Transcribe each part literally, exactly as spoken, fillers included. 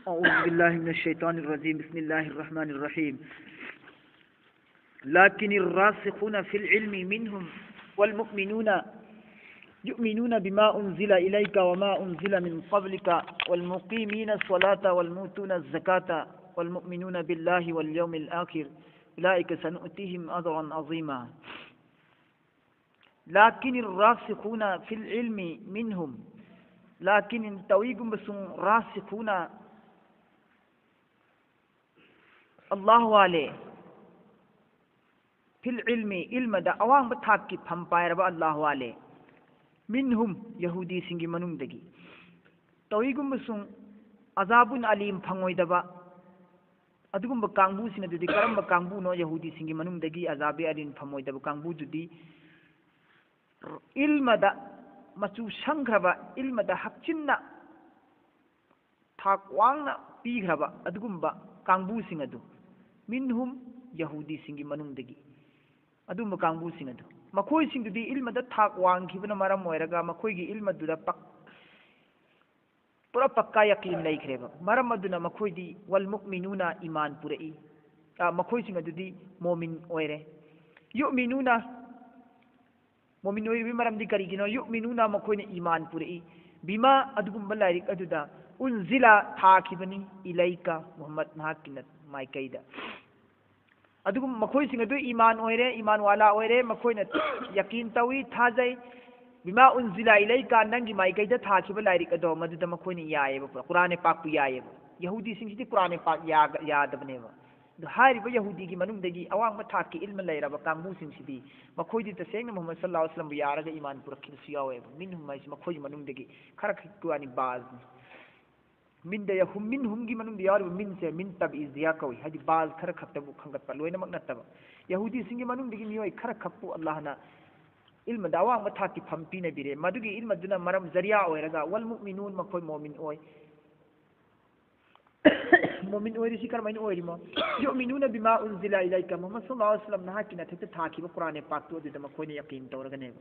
أعوذ بالله من الشيطان الرجيم. بسم الله الرحمن الرحيم. لكن الراسخون في العلم منهم والمؤمنون يؤمنون بما أنزل إليك وما أنزل من قبلك والمقيمين الصلاة والمؤتون الزكاة والمؤمنون بالله واليوم الآخر أولئك سنؤتيهم أجرا عظيما. لكن الراسخون في العلم منهم. لكن ꯇꯧꯏꯒꯨꯝꯕꯁꯨꯡ راسخون ꯑꯜꯂꯥꯍ ꯋꯥꯂꯦ. في العلم, ꯏꯜꯃꯗ ꯑꯋꯥꯡꯕ ꯊꯥꯛꯀꯤ ꯐꯝ ꯄꯥꯏꯔꯕ ꯑꯜꯂꯥꯍ ꯋꯥꯂꯦ. منهم, ꯌꯍꯨꯗꯤꯁꯤꯡꯒꯤ ꯃꯅꯨꯡꯗꯒꯤ. ꯇꯧꯏꯒꯨꯝꯕꯁꯨꯡ عذاب أليم ꯐꯪꯉꯣꯏꯗꯕ ꯑꯗꯨꯒꯨꯝꯕ ꯀꯥꯡꯕꯨꯁꯤꯡ ꯑꯗꯨꯗꯤ ꯀꯔꯝꯕ ꯀꯥꯡꯕꯨꯅꯣ? ꯌꯍꯨꯗꯤꯁꯤꯡꯒꯤ ꯃꯅꯨꯡꯗꯒꯤ عذاب أليم ꯐꯪꯉꯣꯏꯗꯕ ꯀꯥꯡꯕꯨꯗꯨꯗꯤ ꯏꯜꯃꯗ ꯃꯆꯨ ꯁꯪꯈ꯭ꯔꯕ, ꯏꯜꯃꯗ ꯍꯛꯆꯤꯟꯅ ꯊꯥꯛ ꯋꯥꯡꯅ ꯄꯤꯈ꯭ꯔꯕ ꯑꯗꯨꯒꯨꯝꯕ ꯀꯥꯡꯕꯨꯁꯤꯡ ꯑꯗꯨ, منهم, ꯌꯍꯨꯗꯤꯁꯤꯡꯒꯤ ꯃꯅꯨꯡꯗꯒꯤ ꯑꯗꯨꯒꯨꯝꯕ ꯀꯥꯡꯕꯨꯁꯤꯡ ꯑꯗꯨ, ꯃꯈꯣꯏꯁꯤꯡꯗꯨꯗꯤ ꯏꯜꯃꯗ ꯊꯥꯛ ꯋꯥꯡꯈꯤꯕꯅ ꯃꯔꯝ ꯑꯣꯏꯔꯒ ꯃꯈꯣꯏꯒꯤ ꯏꯜꯃꯗꯨꯗ ꯄꯛ-, ꯄꯨꯔꯥ ꯄꯛꯀꯥ ꯌꯀꯤꯟ ꯂꯩꯈ꯭ꯔꯦꯕ꯫ ꯃꯔꯝ ꯑꯗꯨꯅ ꯃꯈꯣꯏꯗꯤ والمؤمنون, ꯏꯃꯥꯟ ꯄꯨꯔꯛꯏ꯫ ꯑ, ꯃꯈꯣꯏꯁꯤꯡ ꯑꯗꯨꯗꯤ ꯃꯣꯃꯤꯟ ꯑꯣꯏꯔꯦ꯫ يؤمنون, ꯃꯣꯃꯤꯟ ꯑꯣꯏꯔꯤꯕꯒꯤ ꯃꯔꯝꯗꯤ ꯀꯔꯤꯒꯤꯅꯣ? يؤمنون, ꯃꯈꯣꯏꯅ ꯏꯃꯥꯟ ꯄꯨꯔꯛꯏ꯫ بما, ꯑꯗꯨꯒꯨꯝꯕ ꯂꯥꯏꯔꯤꯛ ꯑꯗꯨꯗ, أنزل, ꯊꯥꯈꯤꯕꯅꯤ, إليك, ꯃꯨꯍꯝꯃꯗ, ꯅꯍꯥꯛꯀꯤ ꯅ-, ꯃꯥꯏꯀꯩꯗ꯫ ꯑꯗꯨꯒꯨꯝ ꯃꯈꯣꯏꯁꯤꯡ ꯑꯗꯨ ꯏꯃꯥꯟ ꯑꯣꯏꯔꯦ, ꯏꯃꯥꯟ ꯋꯥꯂꯥ ꯑꯣꯏꯔꯦ, ꯃꯈꯣꯏꯅ ꯌꯀꯤꯟ ꯇꯧꯏ, ꯊꯥꯖꯩ꯫ بما أنزل إليك, ꯅꯪꯒꯤ ꯃꯥꯏꯀꯩꯗ ꯊꯥꯈꯤꯕ ꯂꯥꯏꯔꯤꯛ ꯑꯗꯣ, ꯃꯗꯨꯗ ꯃꯈꯣꯏꯅ ꯌꯥꯏꯌꯦꯕ, ꯄꯨꯔꯥ ꯀꯨꯔꯥꯟ ꯄꯥꯛꯄꯨ ꯌꯥꯏꯌꯦꯕ꯫ ꯌꯍꯨꯗꯤꯁꯤꯡꯁꯤꯗꯤ ꯀꯨꯔꯥꯟ ꯄꯥꯛ ꯌꯥꯒ-, ꯌꯥꯗꯕꯅꯦꯕ꯫ ꯑꯗꯨ ꯍꯥꯏꯔꯤꯕ ꯌꯍꯨꯗꯤꯒꯤ ꯃꯅꯨꯡꯗꯒꯤ ꯑꯋꯥꯡꯕ ꯊꯥꯛꯀꯤ ꯏꯜꯃ ꯂꯩꯔꯕ ꯀꯥꯡꯕꯨꯁꯤꯡꯁꯤꯗꯤ, ꯃꯈꯣꯏꯗꯤ ꯇꯁꯦꯡꯅ ꯃꯨꯍꯝꯃꯗ ꯁꯜꯂꯜꯂꯥꯍꯨ ꯑꯂꯩꯍꯤ ꯋꯁꯜꯂꯝꯕꯨ ꯌꯥꯔꯒ ꯏꯃꯥꯟ ꯄꯨꯔꯛꯈꯤꯕꯁꯨ ꯌꯥꯎꯋꯦꯕ꯫ منهم ꯍꯥꯏꯁꯤ ꯃꯈꯣꯏꯒꯤ ꯃꯅꯨꯡꯗꯒꯤ ꯈꯔ ꯈꯛꯀꯤ ꯋꯥꯅꯤ, ꯕꯥꯖꯅꯤ꯫ ꯃꯤꯟꯗ ꯌꯍꯨꯝ, ꯃꯤꯟꯍꯨꯝꯒꯤ ꯃꯅꯨꯡꯗ ꯌꯥꯎꯔꯤꯕ ꯃꯤꯟꯁꯦ ꯃꯤꯟ ꯇꯕꯏꯖꯤꯌꯥ ꯀꯧꯏ, ꯍꯥꯏꯗꯤ ꯕꯥꯖ ꯈꯔ ꯈꯛꯇꯕꯨ ꯈꯟꯒꯠꯄ, ꯂꯣꯏꯅꯃꯛ ꯅꯠꯇꯕ꯫ ꯌꯍꯨꯗꯤꯁꯤꯡꯒꯤ ꯃꯅꯨꯡꯗꯒꯤ ꯃꯤꯑꯣꯏ ꯈꯔ ꯈꯛꯄꯨ ꯑꯜꯂꯥꯍꯅ ꯏꯜꯃꯗ ꯑꯋꯥꯡꯕ ꯊꯥꯛꯀꯤ ꯐꯝ ꯄꯤꯅꯕꯤꯔꯦ꯫ ꯃꯗꯨꯒꯤ ꯏꯜꯃꯗꯨꯅ ꯃꯔꯝ ꯖꯔꯤꯌꯥ ꯑꯣꯏꯔꯒ, ꯋꯜ ꯃꯨꯑꯃꯤꯅꯨꯟ, ꯃꯈꯣꯏ ꯃꯣꯃꯤꯟ ꯑꯣꯏ꯫ ꯃꯣꯃꯤꯟ ꯑꯣꯏꯔꯤꯁꯤ ꯀꯔꯝꯍꯥꯏꯅ ꯑꯣꯏꯔꯤꯃꯣ? ꯌꯨꯑꯃꯤꯅꯨꯅ ꯕꯤꯃꯥ ꯎꯟꯖꯤꯂ ꯏꯂꯩꯀ, ꯃꯨꯍꯝꯃꯗ ꯁꯜꯂꯜꯂꯥꯍꯨ ꯑꯂꯩꯍꯤ ꯋꯁꯜꯂꯝ, ꯅꯍꯥꯛꯀꯤ ꯅꯊꯛꯇ ꯊꯥꯈꯤꯕ ꯀꯨꯔꯥꯟ ꯄꯥꯛꯇꯨ ꯑꯗꯨꯗ ꯃꯈꯣꯏꯅ ꯌꯀꯤꯟ ꯇꯧꯔꯒꯅꯦꯕ꯫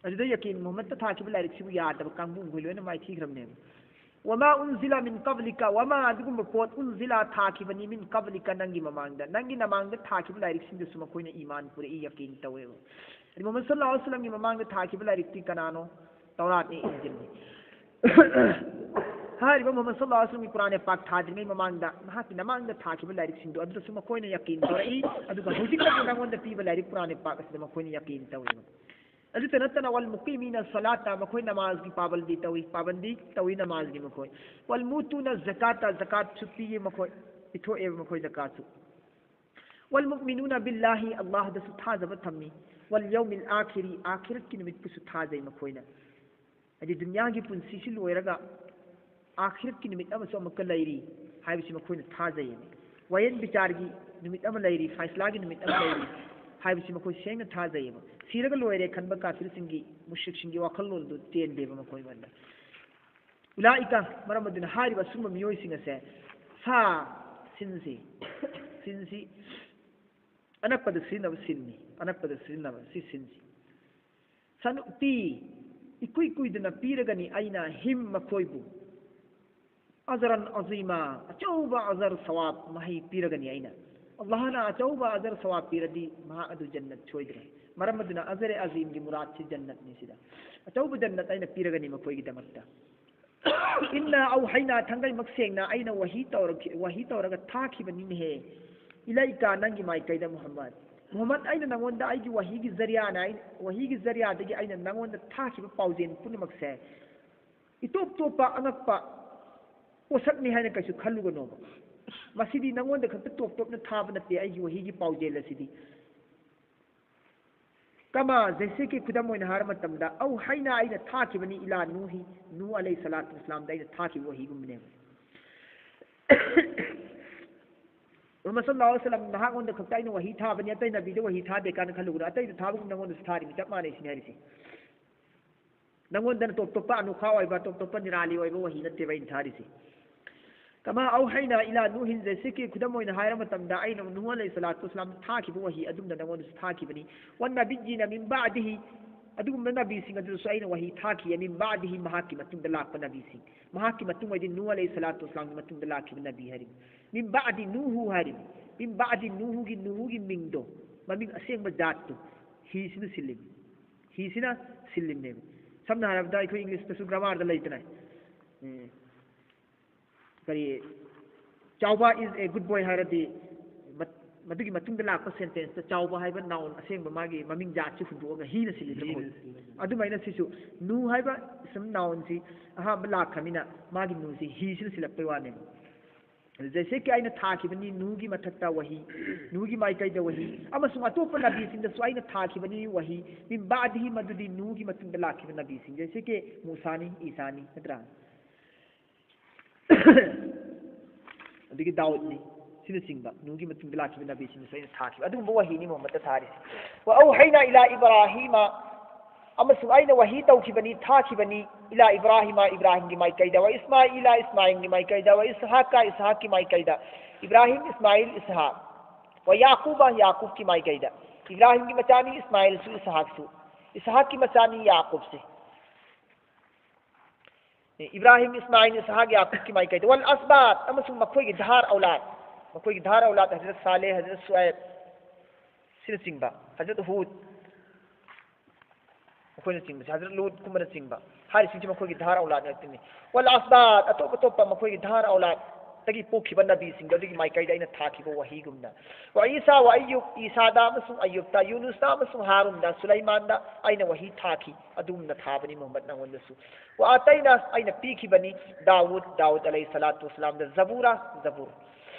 ꯑꯗꯨꯗ ꯌꯀꯤꯟ, ꯃꯨꯍꯝꯃꯗꯇ ꯊꯥꯈꯤꯕ ꯂꯥꯏꯔꯤꯛꯁꯤꯕꯨ ꯌꯥꯗꯕ ꯀꯥꯡꯕꯨ ꯃꯈꯣꯏ ꯂꯣꯏꯅ ꯃꯥꯏꯊꯤꯈ꯭ꯔꯕꯅꯦꯕ꯫ وما أنزل من قبلك, وما, ꯑꯗꯨꯒꯨꯝꯕ ꯄꯣꯠ, أنزل, ꯊꯥꯈꯤꯕꯅꯤ, من قبلك, ꯅꯪꯒꯤ ꯃꯃꯥꯡꯗ, ꯅꯪꯒꯤ ꯅꯃꯥꯡꯗ ꯊꯥꯈꯤꯕ ꯂꯥꯏꯔꯤꯛꯁꯤꯡꯗꯨꯁꯨ ꯃꯈꯣꯏꯅ ꯏꯃꯥꯟ ꯄꯨꯔꯛꯏ, ꯌꯀꯤꯟ ꯇꯧꯋꯦꯕ꯫ ꯍꯥꯏꯗꯤ ꯃꯨꯍꯝꯃꯗ ꯁꯜꯂꯜꯂꯥꯍꯨ ꯑꯂꯩꯍꯤ ꯋꯁꯜꯂꯝꯒꯤ ꯃꯃꯥꯡꯗ ꯊꯥꯈꯤꯕ ꯂꯥꯏꯔꯤꯛꯇꯤ ꯀꯅꯥꯅꯣ? ꯇꯧꯔꯥꯠꯅꯤ, ꯏꯟꯖꯤꯜꯅꯤ꯫ ꯍꯥꯏꯔꯤꯕ ꯃꯨꯍꯝꯃꯗ ꯁꯜꯂꯜꯂꯥꯍꯨ ꯑꯂꯩꯍꯤ ꯋꯁꯜꯂꯝꯒꯤ ꯀꯨꯔꯥꯟ ꯄꯥꯛ ꯊꯥꯗ꯭ꯔꯤꯉꯩ ꯃꯃꯥꯡꯗ, ꯃꯍꯥꯛꯀꯤ ꯃꯃꯥꯡꯗ ꯊꯥꯈꯤꯕ ꯂꯥꯏꯔꯤꯛꯁꯤꯡꯗꯣ, ꯑꯗꯨꯗꯁꯨ ꯃꯈꯣꯏꯅ ꯌꯀꯤꯟ ꯇꯧꯔꯛꯏ꯫ ꯑꯗꯨꯒ ꯍꯧꯖꯤꯛꯇꯁꯨ ꯅꯉꯣꯟꯗ ꯄꯤꯕ ꯂꯥꯏꯔꯤꯛ ꯀꯨꯔꯥꯟ ꯄꯥꯛ ꯑꯁꯤꯗ ꯃꯈꯣꯏꯅ ꯌꯀꯤꯟ ꯇꯧꯏ꯫ ꯑꯗꯨꯇ ꯅꯠꯇꯅ, والمقيمين الصلاة, ꯃꯈꯣꯏ ꯅꯃꯥꯖꯒꯤ ꯄꯥꯕꯟꯗꯤ ꯇꯧꯏ, ꯄꯥꯕꯟꯗꯤ ꯇꯧꯏ ꯅꯃꯥꯖꯒꯤ ꯃꯈꯣꯏ꯫ والمؤتون الزكاة, ꯖꯀꯥꯠꯁꯨ ꯄꯤꯌꯦ ꯃꯈꯣꯏ, ꯄꯤꯊꯣꯛꯑꯦꯕ ꯃꯈꯣꯏ ꯖꯀꯥꯠꯁꯨ꯫ والمؤمنون بالله, ꯑꯜꯂꯥꯍꯗꯁꯨ ꯊꯥꯖꯕ ꯊꯝꯃꯤ꯫ واليوم الآخر, ꯑꯥꯈꯤꯔꯠꯀꯤ ꯅꯨꯃꯤꯠꯄꯨꯁꯨ ꯊꯥꯖꯩ ꯃꯈꯣꯏꯅ꯫ ꯍꯥꯏꯗꯤ ꯗꯨꯅꯤꯌꯥꯒꯤ ꯄꯨꯟꯁꯤꯁꯤ ꯂꯣꯏꯔꯒ ꯑꯥꯈꯤꯔꯠꯀꯤ ꯅꯨꯃꯤꯠ ꯑꯃꯁꯨ ꯑꯃꯨꯛꯀ ꯂꯩꯔꯤ ꯍꯥꯏꯕꯁꯤ ꯃꯈꯣꯏꯅ ꯊꯥꯖꯩꯌꯦꯕ꯫ ꯋꯥꯌꯦꯟ ꯕꯤꯆꯥꯔꯒꯤ ꯅꯨꯃꯤꯠ ꯑꯃ ꯂꯩꯔꯤ, ꯐꯥꯏꯁꯂꯥꯒꯤ ꯅꯨꯃꯤꯠ ꯑꯃ ꯂꯩꯔꯤ ꯍꯥꯏꯕꯁꯤ ꯃꯈꯣꯏ ꯁꯦꯡꯅ ꯊꯥꯖꯩꯌꯦꯕ꯫ ꯁꯤꯔꯒ ꯂꯣꯏꯔꯦ ꯈꯟꯕ ꯀꯥꯐꯤꯔꯁꯤꯡꯒꯤ, ꯃꯨꯁ꯭ꯔꯤꯛꯁꯤꯡꯒꯤ ꯋꯥꯈꯜꯂꯣꯟꯗꯨ ꯆꯦꯟꯗꯦꯕ ꯃꯈꯣꯏꯉꯣꯟꯗ꯫ أولئك, ꯃꯔꯝ ꯑꯗꯨꯅ ꯍꯥꯏꯔꯤꯕ ꯑꯁꯨꯝꯕ ꯃꯤꯑꯣꯏꯁꯤꯡ ꯑꯁꯦ, ꯁꯥ, ꯁꯤꯟꯁꯤ, ꯁꯤꯟꯁꯤ, ꯑꯅꯛꯄꯗ ꯁꯤꯖꯤꯟꯅꯕ ꯁꯤꯟꯅꯤ, ꯑꯅꯛꯄꯗ ꯁꯤꯖꯤꯟꯅꯕ ꯁꯤ ꯁꯤꯟꯁꯤ꯫ ꯁꯅꯨꯛꯇꯤ, ꯏꯀꯨꯏ ꯀꯨꯏꯗꯅ ꯄꯤꯔꯒꯅꯤ ꯑꯩꯅ, ꯍꯤꯝ, ꯃꯈꯣꯏꯕꯨ, ꯑꯖꯔꯟ ꯑꯖꯤꯃꯥ, ꯑꯆꯧꯕ ꯑꯖꯔ, ꯁꯋꯥꯕ, ꯃꯍꯩ ꯄꯤꯔꯒꯅꯤ ꯑꯩꯅ꯫ ꯑꯜꯂꯥꯍꯅ ꯑꯆꯧꯕ ꯑꯖꯔ, ꯁꯋꯥꯕ ꯄꯤꯔꯗꯤ ꯃꯍꯥꯛ ꯑꯗꯨ ꯖꯟꯅꯠ ꯁꯣꯏꯗ꯭ꯔꯦ꯫ ꯃꯔꯝ ꯑꯗꯨꯅ ꯑꯖꯔ ꯑꯖꯤꯝꯒꯤ ꯃꯨꯔꯥꯠꯁꯤ ꯖꯟꯅꯠꯅꯤ ꯁꯤꯗ꯫ ꯑꯆꯧꯕ ꯖꯟꯅꯠ ꯑꯩꯅ ꯄꯤꯔꯒꯅꯤ ꯃꯈꯣꯏꯒꯤꯗꯃꯛꯇ꯫ ꯏꯟꯅꯥ ꯑꯧꯍꯩꯅꯥ, ꯊꯥꯡꯒꯩꯃꯛ ꯁꯦꯡꯅ ꯑꯩꯅ ꯋꯥꯍꯤ ꯇꯧꯔꯛꯈꯤ-, ꯋꯥꯍꯤ ꯇꯧꯔꯒ ꯊꯥꯈꯤꯕꯅꯤꯅꯦꯍꯦ꯫ ꯏꯂꯩꯀꯥ, ꯅꯪꯒꯤ ꯃꯥꯏꯀꯩꯗ, ꯃꯨꯍꯝꯃꯗ꯫ ꯃꯨꯍꯝꯃꯗ, ꯑꯩꯅ ꯅꯉꯣꯟꯗ ꯑꯩꯒꯤ ꯋꯥꯍꯤꯒꯤ ꯖꯔꯤꯌꯥꯅ, ꯑꯩ-, ꯋꯥꯍꯤꯒꯤ ꯖꯔꯤꯌꯥꯗꯒꯤ ꯑꯩꯅ ꯅꯉꯣꯟꯗ ꯊꯥꯈꯤꯕ ꯄꯥꯎꯖꯦꯜ ꯄꯨꯝꯅꯃꯛꯁꯦ ꯏꯇꯣꯞ ꯇꯣꯞꯄ ꯑꯉꯛꯄ ꯄꯣꯠꯁꯛꯅꯤ ꯍꯥꯏꯅ ꯀꯩꯁꯨ ꯈꯜꯂꯨꯒꯅꯣꯕ꯫ ꯃꯁꯤꯗꯤ ꯅꯉꯣꯟꯗ ꯈꯛꯇ ꯇꯣꯞ ꯇꯣꯞꯅ ꯊꯥꯕ ꯅꯠꯇꯦ ꯑꯩꯒꯤ ꯋꯥꯍꯤꯒꯤ ꯄꯥꯎꯖꯦꯜ ꯑꯁꯤꯗꯤ꯫ ꯀꯃꯥ, ꯖꯩꯁꯦ ꯀꯤ, ꯈꯨꯗꯝ ꯑꯣꯏꯅ ꯍꯥꯏꯔ ꯃꯇꯝꯗ, ꯑꯧꯍꯩꯅꯥ, ꯑꯩꯅ ꯊꯥꯈꯤꯕꯅꯤ, ꯏꯂꯥ ꯅꯨꯍꯤ, ꯅꯨꯍ ꯑꯂꯩꯍꯤ ꯁꯂꯥꯇꯨ ꯋꯁꯂꯥꯝꯗ ꯑꯩꯅ ꯊꯥꯈꯤꯕ ꯋꯥꯍꯤꯒꯨꯝꯕꯅꯦꯕ꯫ ꯃꯨꯍꯝꯃꯗ ꯁꯜꯂꯜꯂꯥꯍꯨ ꯑꯂꯩꯍꯤ ꯋꯁꯜꯂꯝ, ꯅꯍꯥꯛꯉꯣꯟꯗ ꯈꯛꯇ ꯑꯩꯅ ꯋꯥꯍꯤ ꯊꯥꯕꯅꯤ, ꯑꯇꯩ ꯅꯕꯤꯗ ꯋꯥꯍꯤ ꯊꯥꯗꯦ ꯀꯥꯏꯅ ꯈꯜꯂꯨꯒꯅꯨ꯫ ꯑꯇꯩꯗ ꯊꯥꯕꯒꯨꯝ ꯅꯉꯣꯟꯗꯁꯨ ꯊꯥꯔꯤꯅꯤ, ꯆꯞ ꯃꯥꯟꯅꯩ ꯁꯤꯅꯤ ꯍꯥꯏꯔꯤꯁꯦ꯫ ꯅꯉꯣꯟꯗꯅ ꯇꯣꯞ ꯇꯣꯞꯄ ꯑꯅꯨꯈꯥ ꯑꯣꯏꯕ, ꯇꯣꯞ ꯇꯣꯞꯄ ꯅꯤꯔꯥꯂꯤ ꯑꯣꯏꯕ ꯋꯥꯍꯤ ꯅꯠꯇꯦꯕ ꯑꯩꯅ ꯊꯥꯔꯤꯁꯦ꯫ ꯀꯃꯥ ꯑꯧꯍꯩꯅꯥ ꯏꯂꯥ ꯅꯨꯍꯤꯟ, ꯖꯩꯁꯦ ꯀꯤ, ꯈꯨꯗꯝ ꯑꯣꯏꯅ ꯍꯥꯏꯔ ꯃꯇꯝꯗ ꯑꯩꯅ ꯅꯨꯍ ꯑꯂꯩꯍꯤ ꯁꯂꯥꯇꯨ ꯋꯁꯂꯥꯝ ꯊꯥꯈꯤꯕ ꯋꯥꯍꯤ ꯑꯗꯨꯝꯅ ꯅꯉꯣꯟꯗꯁꯨ ꯊꯥꯈꯤꯕꯅꯤ꯫ ꯋꯟꯅꯕꯤꯌꯤꯅ ꯃꯤꯟ ꯕꯥꯗꯤꯍꯤ, ꯑꯗꯨꯒꯨꯝꯕ ꯅꯕꯤꯁꯤꯡ ꯑꯗꯨꯗꯁꯨ ꯑꯩꯅ ꯋꯥꯍꯤ ꯊꯥꯈꯤ꯫ ꯃꯤꯟ ꯕꯥꯗꯤꯍꯤ, ꯃꯍꯥꯛꯀꯤ ꯃꯇꯨꯡꯗ ꯂꯥꯛꯄ ꯅꯕꯤꯁꯤꯡ꯫ ꯃꯍꯥꯛꯀꯤ ꯃꯇꯨꯡ ꯍꯥꯏꯗꯤ ꯅꯨꯍ ꯑꯂꯩꯍꯤ ꯁꯂꯥꯇꯨ ꯋꯁꯂꯥꯝꯒꯤ ꯃꯇꯨꯡꯗ ꯂꯥꯛꯈꯤꯕ ꯅꯕꯤ ꯍꯥꯏꯔꯤꯕ꯫ ꯃꯤꯟ ꯕꯥꯗꯤ ꯅꯨꯍꯨ ꯍꯥꯏꯔꯤꯕ꯫ ꯃꯤꯟ ꯕꯥꯗꯤ ꯅꯨꯍꯨꯒꯤ, ꯅꯨꯍꯨꯒꯤ ꯃꯤꯡꯗꯣ, ꯃꯃꯤꯡ ꯑꯁꯦꯡꯕ ꯖꯥꯠꯇꯣ ꯍꯤꯁꯤꯅ ꯁꯤꯜꯂꯤꯕ꯫ ꯍꯤꯁꯤꯅ ꯁꯤꯜꯂꯤꯕꯅꯦꯕ꯫ ꯁꯝꯅ ꯍꯥꯏꯔꯕꯗ ꯑꯩꯈꯣꯏ ꯏꯪꯂꯤꯁꯇꯁꯨ ꯒ꯭ꯔꯥꯃꯥꯔꯗ ꯂꯩꯗꯅ, ꯎꯝ, ꯀꯔꯤ, "ꯆꯥꯎꯕ is a good boy" ꯍꯥꯏꯔꯗꯤ, ꯃꯠ-, ꯃꯗꯨꯒꯤ ꯃꯇꯨꯡꯗ ꯂꯥꯛꯄ ꯁꯦꯟꯇꯦꯟꯁꯇ ꯆꯥꯎꯕ ꯍꯥꯏꯕ ꯅꯥꯎꯟ ꯑꯁꯦꯡꯕ ꯃꯥꯒꯤ ꯃꯃꯤꯡ ꯖꯥꯠꯁꯤ ꯍꯨꯟꯗꯣꯛꯑꯒ ꯍꯤꯅ ꯁꯤꯜꯂꯤꯗꯅ꯫ ꯑꯗꯨꯃꯥꯏꯅ ꯁꯤꯁꯨ ꯅꯨ ꯍꯥꯏꯕ ꯏꯁꯝ ꯅꯥꯎꯟꯁꯤ ꯑꯍꯥꯟꯕ ꯂꯥꯛꯈ꯭ꯔꯃꯤꯅ ꯃꯥꯒꯤ ꯅꯨꯁꯤ ꯍꯤꯁꯤꯅ ꯁꯤꯜꯂꯛꯄꯩ ꯋꯥꯅꯦꯕ꯫ ꯑꯗꯨ ꯖꯩꯁꯦ ꯀꯤ ꯑꯩꯅ ꯊꯥꯈꯤꯕꯅꯤ ꯅꯨꯒꯤ ꯃꯊꯛꯇ ꯋꯥꯍꯤ, ꯅꯨꯒꯤ ꯃꯥꯏꯀꯩꯗ ꯋꯥꯍꯤ, ꯑꯃꯁꯨꯡ ꯑꯇꯣꯞꯄ ꯅꯕꯤꯁꯤꯡꯗꯁꯨ ꯑꯩꯅ ꯊꯥꯈꯤꯕꯅꯤ ꯋꯥꯍꯤ, ꯃꯤꯟ ꯕꯥꯗꯤꯍꯤ, ꯃꯗꯨꯗꯤ ꯅꯨꯒꯤ ꯃꯇꯨꯡꯗ ꯂꯥꯛꯈꯤꯕ ꯅꯕꯤꯁꯤꯡ, ꯖꯩꯁꯦ ꯀꯤ ꯃꯨꯁꯥꯅꯤ, ꯏꯁꯥꯅꯤ, ꯅꯠꯇ꯭ꯔꯥ? ꯑꯗꯒꯤ ꯗꯥꯎꯗꯅꯤ, ꯁꯤꯅꯆꯤꯡꯕ ꯅꯨꯒꯤ ꯃꯇꯨꯡꯗ ꯂꯥꯛꯈꯤꯕ ꯅꯕꯤꯁꯤꯡꯗꯁꯨ ꯑꯩꯅ ꯊꯥꯈꯤꯕ ꯑꯗꯨꯒꯨꯝꯕ ꯋꯥꯍꯤꯅꯤ ꯃꯨꯍꯝꯃꯗꯇ ꯊꯥꯔꯤꯁꯦ꯫ "ꯋ ꯑꯧꯍꯩꯅꯥ ꯏꯂꯥ ꯏꯕ꯭ꯔꯥꯍꯤꯃ", ꯑꯃꯁꯨꯡ ꯑꯩꯅ ꯋꯥꯍꯤ ꯇꯧꯈꯤꯕꯅꯤ, ꯊꯥꯈꯤꯕꯅꯤ, "ꯏꯂꯥ ꯏꯕ꯭ꯔꯥꯍꯤꯃ", ꯏꯕ꯭ꯔꯥꯍꯤꯝꯒꯤ ꯃꯥꯏꯀꯩꯗ, "ꯋ ꯏꯁꯃꯥꯏꯂꯥ", ꯏꯁꯃꯥꯏꯜꯒꯤ ꯃꯥꯏꯀꯩꯗ, "ꯋ ꯏꯁꯍꯥꯛꯀ", ꯏꯁꯍꯥꯛꯀꯤ ꯃꯥꯏꯀꯩꯗ, ꯏꯕ꯭ꯔꯥꯍꯤꯝ, ꯏꯁꯃꯥꯏꯜ, ꯏꯁꯍꯥꯛ, "ꯋ ꯌꯥꯀꯨꯕ", ꯌꯥꯀꯨꯕꯀꯤ ꯃꯥꯏꯀꯩꯗ, ꯏꯕ꯭ꯔꯥꯍꯤꯝꯒꯤ ꯃꯆꯥꯅꯤ ꯏꯁꯃꯥꯏꯜꯁꯨ ꯏꯁꯍꯥꯛꯁꯨ, ꯏꯁꯍꯥꯛꯀꯤ ꯃꯆꯥꯅꯤ ꯌꯥꯀꯨꯕꯁꯦ꯫ ꯏꯕ꯭ꯔꯥꯍꯤꯝ, ꯏꯁꯃꯥꯏꯜ, ꯏꯁꯍꯥꯛ, ꯌꯥꯀꯨꯕꯀꯤ ꯃꯥꯏꯀꯩꯗ, "ꯋꯜ ꯑꯁꯕꯥꯠ", ꯑꯃꯁꯨꯡ ꯃꯈꯣꯏꯒꯤ ꯙꯥꯔ ꯑꯧꯂꯥꯗ, ꯃꯈꯣꯏꯒꯤ ꯙꯥꯔ ꯑꯧꯂꯥꯗ, ꯍꯖꯔꯠ ꯁꯥꯂꯦꯍ, ꯍꯖꯔꯠ ꯁꯨꯑꯥꯏꯕ, ꯁꯤꯅꯆꯤꯡꯕ, ꯍꯖꯔꯠ ꯍꯨꯗ, ꯃꯈꯣꯏꯅꯆꯤꯡꯕꯁꯦ, ꯍꯖꯔꯠ ꯂꯨꯠꯀꯨꯝꯕꯅꯆꯤꯡꯕ ꯍꯥꯏꯔꯤꯁꯤꯡꯁꯦ ꯃꯈꯣꯏꯒꯤ ꯙꯥꯔ ꯑꯧꯂꯥꯗ ꯉꯥꯛꯇꯅꯤ꯫ "ꯋꯜ ꯑꯁꯕꯥꯠ", ꯑꯇꯣꯞ ꯑꯇꯣꯞꯄ ꯃꯈꯣꯏꯒꯤ ꯙꯥꯔ ꯑꯧꯂꯥꯗꯇꯒꯤ ꯄꯣꯛꯈꯤꯕ ꯅꯕꯤꯁꯤꯡꯗꯣ ꯑꯗꯨꯒꯤ ꯃꯥꯏꯀꯩꯗ ꯑꯩꯅ ꯊꯥꯈꯤꯕ ꯋꯥꯍꯤꯒꯨꯝꯅ꯫ "ꯋ ꯏꯁꯥ ꯋ ꯑꯌꯨꯕ", ꯏꯁꯥꯗ ꯑꯃꯁꯨꯡ ꯑꯌꯨꯕꯇ, ꯌꯨꯅꯨꯁꯇ ꯑꯃꯁꯨꯡ ꯍꯥꯔꯨꯟꯗ, ꯁꯨꯂꯩꯃꯥꯟꯗ ꯑꯩꯅ ꯋꯥꯍꯤ ꯊꯥꯈꯤ, ꯑꯗꯨꯒꯨꯝꯅ ꯊꯥꯕꯅꯤ ꯃꯨꯍꯝꯃꯗ ꯅꯉꯣꯟꯗꯁꯨ꯫ "ꯋ ꯑꯇꯩꯅꯥ", ꯑꯩꯅ ꯄꯤꯈꯤꯕꯅꯤ, "ꯗꯥꯎꯗ", ꯗꯥꯎꯗ ꯑꯂꯩꯍꯤ ꯁꯂꯥꯇꯨ ꯋꯁꯂꯥꯝꯗ, "ꯖꯕꯨꯔꯥ", ꯖꯕꯨꯔ,